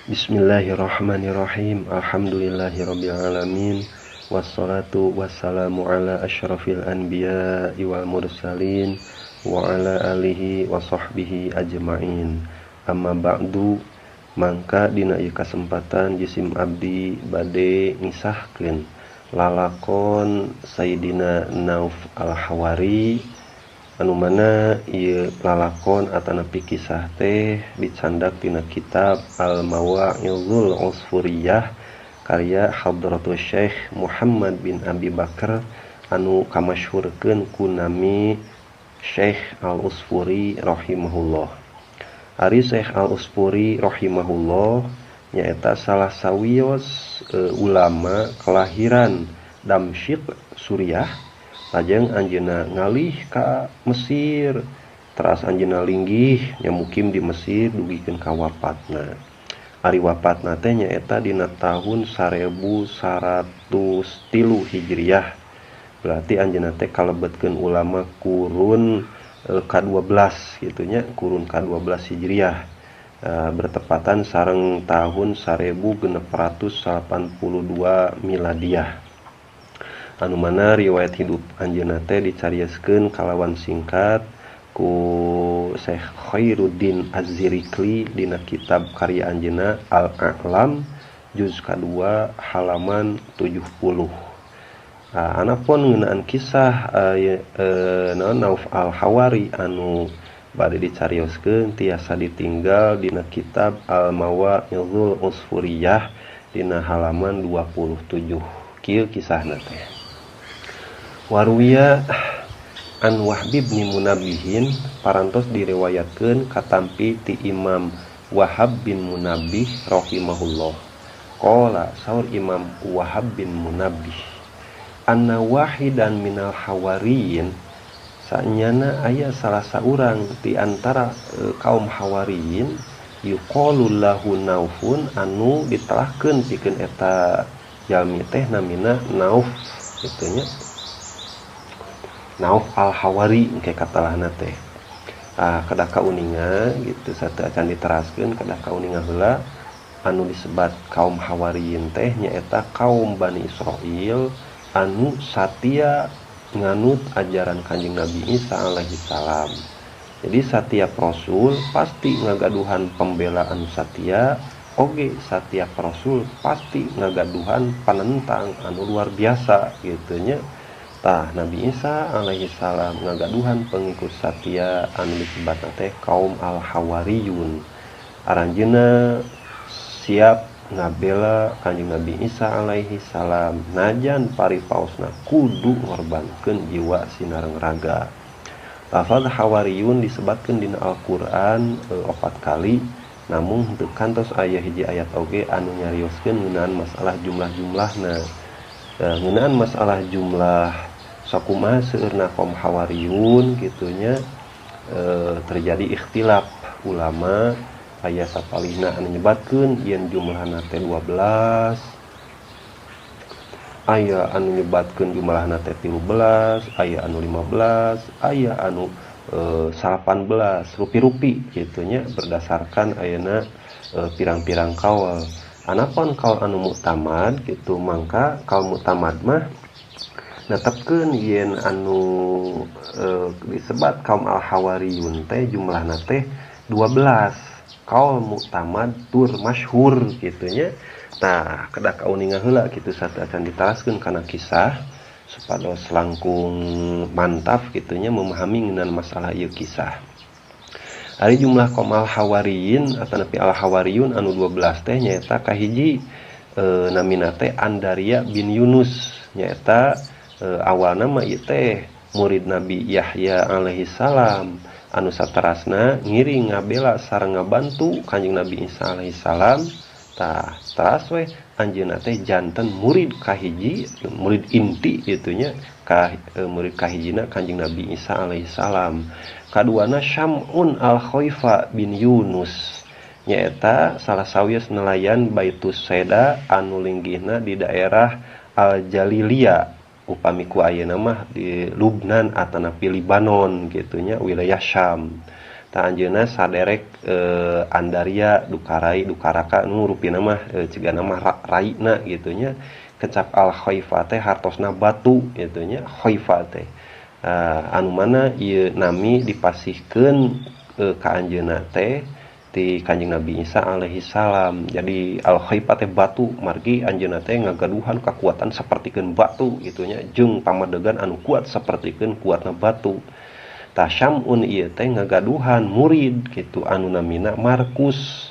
Bismillahirrahmanirrahim. Alhamdulillahirabbil alamin. Wassalatu wassalamu ala asyrafil anbiya'i wal mursalin wa ala alihi wa sahbihi ajmain. Amma ba'du, mangka dina ieu kasempatan jisim abdi bade ngisahkeun lalakon Sayyidina Nauf Al-Hawari anu mana ieu lalakon atanapi kisah teh dicandak tina kitab Al-Mawa'izul Usfuriyah karya Hadratus Syekh Muhammad bin Abi Bakar anu kamasyhurkeun ku nami Syekh Al-Usfuri rahimahullah. Ari Syekh Al-Usfuri rahimahullah nyaeta salah sawios ulama kelahiran Damsyik, Suriah. Lajeng anjeunna ngalih ka Mesir, teras anjeunna linggih nyamukim di Mesir dugikeun ka wafatna. Ari wafatna teh nyaeta dina tahun 1103 Hijriah. Berarti anjeunna teh kalebetkeun ulama kurun ka-12 kitu nya, kurun ka-12 Hijriah. Bertepatan sareng tahun 1682 Miladiah. Anu mana riwayat hidup anjeunna teh dicarioskeun kalawan singkat ku Syekh Khairuddin Az-Zirikli dina kitab karya anjeunna Al-A'lam juz ka-2 halaman 70. Anapun ngeunaan kisah Nauf Al-Hawari anu bade dicarioskeun tiasa ditinggal dina kitab Al-Mawa'izul Usfuriyah dina halaman 27. Kieu kisahna teh. Waruya an Wahb bin Munabbihin parantos diriwayatkeun katampi ti Imam Wahab bin Munabbih rahimahullah. Qala saur Imam Wahab bin Munabbih, anna wahidan minal hawariyin, sanyana aya salah saurang ti antara kaum hawariyin yuqalu lahu Naufun anu ditelahkeun pikeun eta jalmi teh namina Nauf kitu nya. Nauf Al-Hawari engke katalahna teh. Kedah kauninga gitu satu acan diteraskeun kedah kauninga heula anu disebat kaum Hawariyin teh nyaeta kaum Bani Israil anu satia nganut ajaran Kanjeng Nabi Isa alaihi salam. Jadi setiap rasul pasti ngagaduhan pembela anu satia, oge setiap rasul pasti ngagaduhan penentang anu luar biasa gitu nya. Tah Nabi Isa alaihi salam ngagaduhan pengikut satia anu disebatna teh kaum Al-Hawariyun. Aranjeunna siap ngabela Kanjeng Nabi Isa alaihi salam najan paripaosna kudu ngorbankeun jiwa sinareng raga. Lafaz Hawariyun disebatkeun dina Al-Qur'an 4 kali, namun henteu kantos aya hiji ayat oge anu nyarioskeun ngeunaan masalah jumlah-jumlahna. Ngeunaan masalah jumlah sakumaha seueurna kaum Hawariyun kitunya terjadi ikhtilaf ulama. Aya sapalihna anu nyebatkeun yen jumlahna teh 12, aya anu nyebatkeun jumlahna teh 13, aya anu 15, aya anu 18 rupi-rupi kitunya berdasarkan ayana pirang-pirang kaul. Anapun kaul anu muktamad gitu mangka kaul muktamad mah netepkeun yen anu disebat kaum Al-Hawariyun teh jumlahna teh 12. Kaul muktamad tur masyhur kitu nya. Tah kedah kauninga heula kitu satu acan ditaraskeun kana kisah supados langkung mantap kitu nya memahami ngeunaan masalah ieu kisah. Ari jumlah kaum Al-Hawariyin atanapi Al-Hawariyun anu 12 teh nyaeta kahiji namina teh Andaria bin Yunus nyaeta awalna mah ieu teh murid Nabi Yahya alaihi salam anu saterasna ngiring ngabela sareng ngabantu Kanjeng Nabi Isa alaihi salam. Tah teras we anjeunna teh janten murid kahiji, murid inti kitu nya, murid kahijina Kanjeng Nabi Isa alaihi salam. Kaduana Syam'un Al-Khaifa bin Yunus nyaeta salah sawios nelayan Baitus Seda anu linggihna di daerah Al-Jalilia upami ku ayeuna mah di Lubnan atanapi Libanon kitu nya, wilayah Syam. Tah anjeunna saderek Andaria Dukarai Dukaraka nu rupina mah cigana mah raina gitu nya. Kecap Al Khaifa teh hartosna batu gitu nya, Khaifa teh. Anu mana ieu nami dipasihkeun ka anjeunna teh ti Kanjeng Nabi Isa alaihi salam. Jadi Al Khaifa teh batu, margi anjeunna teh ngagaduhan kakuatan sapertikeun batu gitu nya, jeung pamadegan anu kuat sapertikeun kuatna batu. Tah Syamun ieu teh ngagaduhan murid gitu anu namina Markus,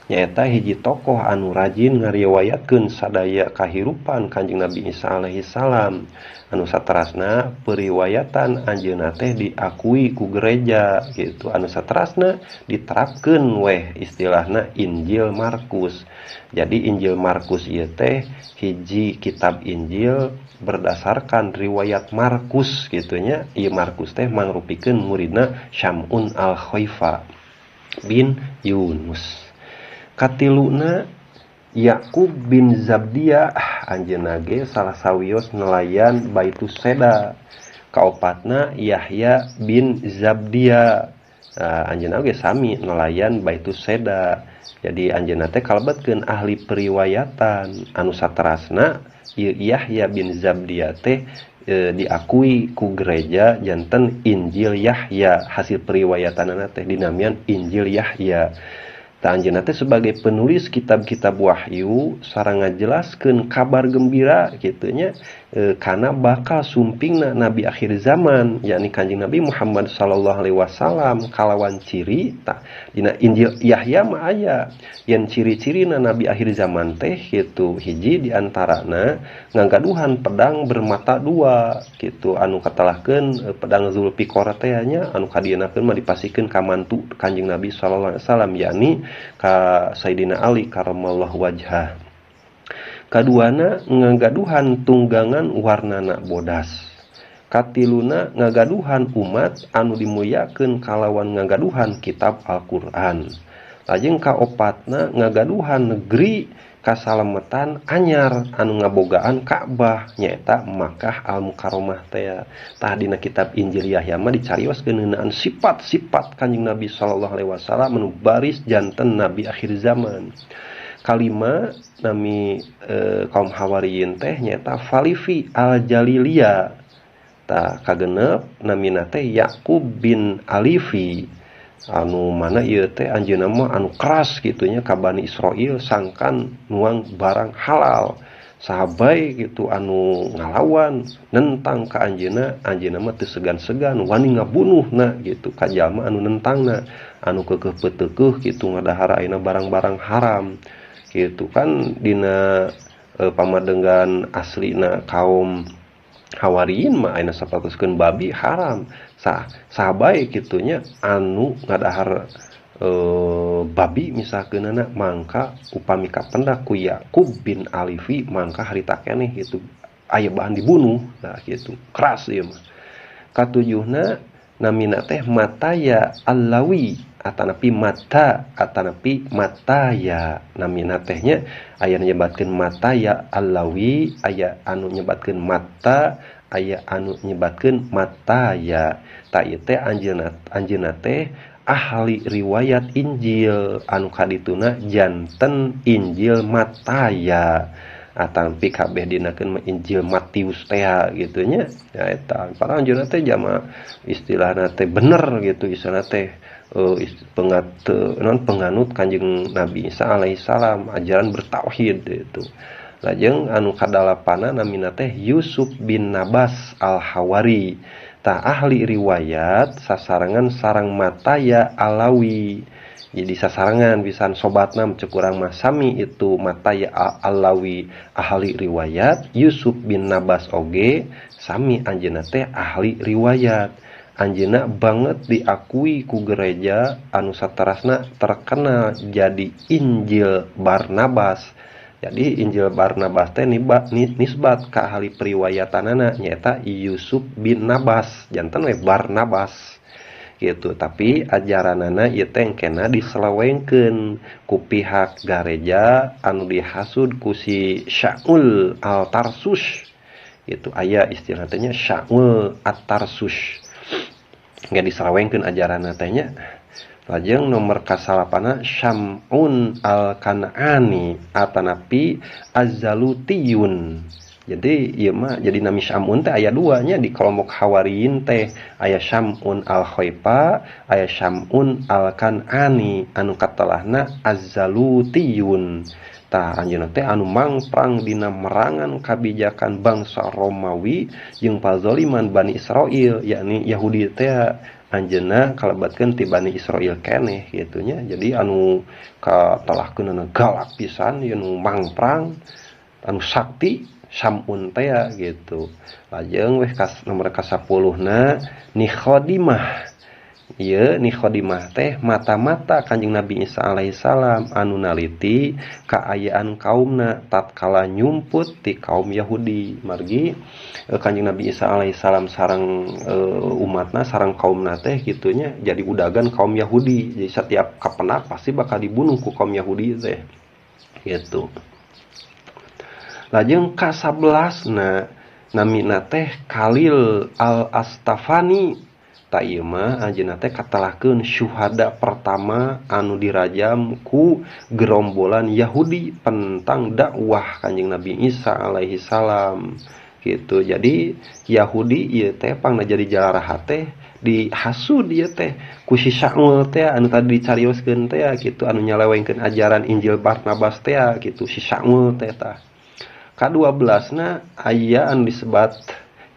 nyaeta hiji tokoh anu rajin ngariwayatkeun sadaya kahirupan Kanjeng Nabi Isa alaihi salam. Anu saterasna periwayatan anjeunna teh diakui ku gereja gitu, anu saterasna diterapkeun weh istilahna Injil Markus. Jadi Injil Markus ieu teh hiji kitab Injil berdasarkan riwayat Markus gitu nya. Ieu Markus teh mangrupikeun muridna Syamun Al Khaifa bin Yunus. Katiluna Yakub bin Zabdia, anjeunna ge salah sawios nelayan Baitus Seda. Kaopatna Yahya bin Zabdia, anjeunna ge sami nelayan Baitus Seda. Jadi anjeunna teh kalebetkeun ahli periwayatan. Anu saterasna ieu Yahya bin Zabdia teh diakui ku gereja janten Injil Yahya, hasil periwayatanana teh dinamian Injil Yahya. Tah anjeunna teh sebagai penulis kitab-kitab wahyu sareng ngajelaskeun kabar gembira kitu nya, kana bakal sumpingna nabi akhir zaman yakni Kanjeng Nabi Muhammad sallallahu alaihi wasallam kalawan ciri. Tah dina Injil Yahya mah aya yen ciri-cirina nabi akhir zaman teh kitu, hiji diantarana ngagaduhan pedang bermata dua kitu anu katalahkeun pedang Zulfiqar teh nya, anu kadienakeun mah dipasihkeun ka mantu Kanjeng Nabi sallallahu alaihi wasallam yakni ka Sayyidina Ali karamallahu wajhah. Kaduana ngagaduhan tunggangan warnana bodas. Katiluna ngagaduhan umat anu dimuliakeun kalawan ngagaduhan kitab Al-Qur'an. Lajeng kaopatna ngagaduhan negeri kasalametan anyar anu ngabogaan Ka'bah nyaeta Makkah Al-Mukarramah teh. Tah dina kitab Injil Yahya mah dicarioskeun ngeunaan sifat-sifat Kanjeng Nabi sallallahu alaihi wasallam anu baris janten nabi akhir zaman. Kalima nami kaum Hawariyin teh nyaeta Falifi Al-Jalilia. Tah kagenep namina teh Yakub bin Alifi, anu mana ieu teh anjeunna mah anu keras kitu nya ka Bani Israil sangkan nuang barang halal. Sahabai gitu anu ngalawan nentang ka anjeunna, anjeunna mah teu segan-segan wani ngabunuhna gitu ka jalma anu nentangna, anu keukeuh peuteukeuh kitu ngadahar ayeuna barang-barang haram gitu kan. Dina pamadenggan aslina kaum Hawariyin mah ayeuna sapatuskeun babi haram. Sahabai kitu nya anu ngadahar babi misalkeunana mangka upami kapendak ku Yakub bin Alifi mangka harita keneh gitu aya bahan dibunuh. Nah gitu keras ieu mah. Katujuhna namina teh Mataya Alawi atanapi Mata atanapi Mataya. Namina teh nya aya nyebatkeun Mataya Alawi, aya anu nyebatkeun Mata, aya anu nyebatkeun Mataya. Ta ieu teh anjeunna teh ahli riwayat Injil anu kadituna janten Injil Mataya atampi kabeh dinakeun Injil Matius teh gitu nya. Ya eta para anjeunna teh jama istilahna teh bener gitu, istilahna teh penganut Kanjeng Nabi Isa alaihi salam, ajaran bertauhid itu. Lajeng anu kadalapana namina teh Yusuf bin Nabas Al-Hawari. Tah ahli riwayat sasarengan sarang Mataya Alawi. Jadi sasarengan pisan sobatna cek urang mah sami itu Mataya Alawi ahli riwayat, Yusuf bin Nabas oge sami anjeunna teh ahli riwayat. Anjeunna banget diakui ku gereja anu saterasna terkenal jadi Injil Barnabas. Jadi Injil Barnabas teh nisbat ka ahli periwayatanana nyaeta Yusuf bin Nabas, janten we Barnabas gitu. Tapi ajaranana ieu teh engkena diselewengkeun ku pihak gareja anu dihasud ku si Shaul Al-Tarsus. Gitu aya istilah teh nya Shaul At-Tarsus. Nggak diselewengkeun ajaranana teh nya. Lajeng nomor kasalapana Syam'un al-Kan'ani atanapi Azzalutiyun. Jadi ieu mah jadi nami Syam'un teh aya dua nya di kelompok Hawariyin teh, aya Syam'un al-Khaifa, aya Syam'un al-Kan'ani anu katelahna Azzalutiyun. Tah anjeunna teh anu mangprang dina merangan kabijakan bangsa Romawi jeung pazoliman Bani Israil, yakni Yahudi teh anjeunna kalebatkeun ti Bani Israil keneh kitu nya. Jadi anu katelahkeunana galak pisan, ieu nu mangprang anu sakti Syam'un teh gitu. Lajeng weh kas nomor ka-10na Nikhodimah. Ieu Nikhodimah teh mata-mata Kanjeng Nabi Isa alaihi salam anu naliti kaayaan kaumna tatkala nyumput ti kaum Yahudi. Margi Kanjeng Nabi Isa alaihi salam sareng umatna sareng kaumna teh kitunya jadi udagan kaum Yahudi. Jadi setiap kapenak pasti bakal dibunuh ku kaum Yahudi teh gitu. Lajeng ka-11na namina teh Khalil al-Astafani. Ta ieu mah anjeunna teh katelahkeun syuhada pertama anu dirajam ku gerombolan Yahudi pentang dakwah Kanjeng Nabi Isa alaihi salam gitu. Jadi Yahudi ieu teh pangna jadi jararaha teh dihasud ieu teh ku si Saul teh anu tadi dicarioskeun teh gitu, anu nyalewengkeun ajaran Injil Barnabas teh gitu, si Saul teh tah. Ka-12na aya anu disebat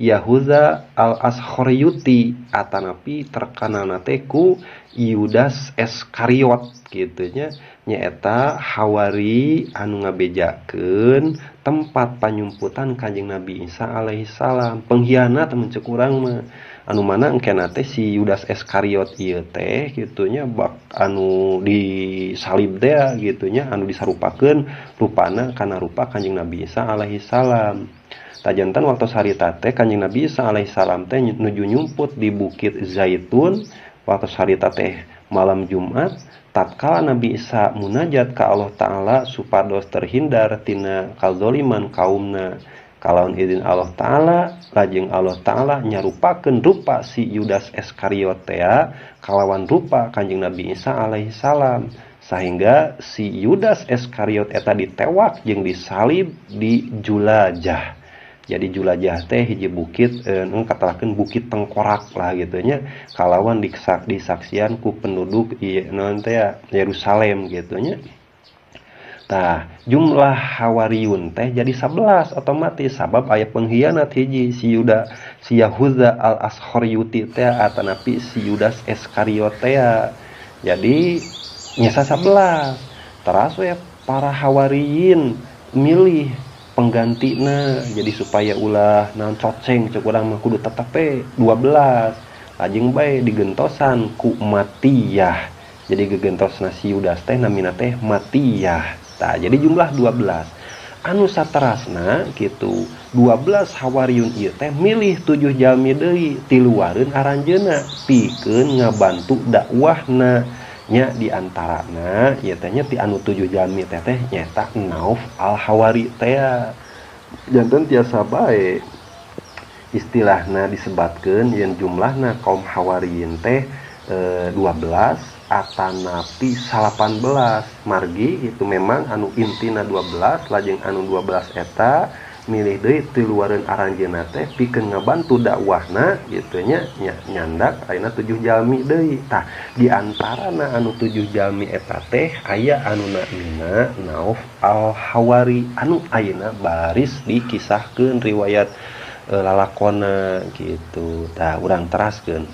Yahuza al-Askhoriyuti atanapi terkenalna teh ku Yudas Iskariot kitu nya, nyaeta hawari anu ngabejakeun tempat panyumputan Kanjeng Nabi Isa alaihi salam, pengkhianat mun ceuk urang mah. Anu mana engkena teh si Yudas Iskariot ieu teh kitu nya bak anu disalib teh kitu nya, anu disarupakeun rupana kana rupa Kanjeng Nabi Isa alaihi salam. Tajantan waktu harita teh Kanjeng Nabi Isa alaihi salam teh nuju nyumput di Bukit Zaitun waktu harita teh malam Jumat, tatkala Nabi Isa munajat ka Allah Ta'ala supados terhindar tina kazoliman kaumna. Kalawan izin Allah Ta'ala, lajeng Allah Ta'ala nyarupakeun rupa si Yudas Iskariot teh kalawan rupa Kanjeng Nabi Isa alaihi salam, sehingga si Yudas Iskariot eta ditewak jeung disalib di Julajah. Jadi Julajah teh hiji bukit, katelahkeun bukit tengkorak lah gitu nya, kalawan disaksian ku penduduk ieu naon teh Yerusalem gitu nya. Tah jumlah Hawariyun teh jadi 11 otomatis sabab aya pengkhianat hiji si Yuda, si Yahuza al-Askhoriyuti teh atanapi si Yudas Iskariot teh. Jadi nyesa 11. Teras we para Hawariyin milih penggantina, jadi supaya ulah naon coceng cek urang mah kudu tetep we 12. Lajeng bae digentosan ku Matiyah. Jadi gegentosna si Yudas teh namina teh Matiyah. Tah jadi jumlah 12. Anu saterasna kitu 12 Hawariyun ieu teh milih 7 jalmi deui tiluareun aranjeunna pikeun ngabantu dakwahna. Nya diantarana ieu teh nya ti anu 7 jalmi teh teh nyaeta Nauf al-Hawari teh. Janten tiasa bae istilahna disebatkeun yen jumlahna kaum Hawariyin teh 12 atanapi 18. Margi itu memang anu intina 12 lajeng anu 12 eta milih deui tiluareun aranjeunna teh pikeun ngabantu dakwahna kitu nya, nyandak ayeuna 7 jalmi deui. Tah di antarana anu 7 jalmi eta teh aya anu namina Nauf al-Hawari anu ayeuna baris dikisahkeun riwayat lalakona gitu. Tah urang teraskeun.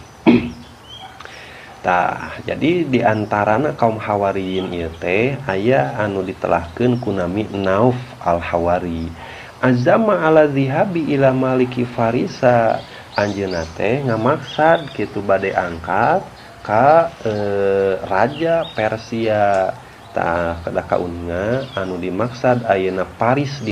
Tah jadi di antarana kaum Hawariyin ieu teh aya anu ditelahkeun ku nami Nauf al-Hawari. Azama ala zihabi ila maliki Farisa, anjeunna teh ngamaksad kitu bade angkat ka raja Persia. Tah kada kauninga anu dimaksad ayeuna Paris di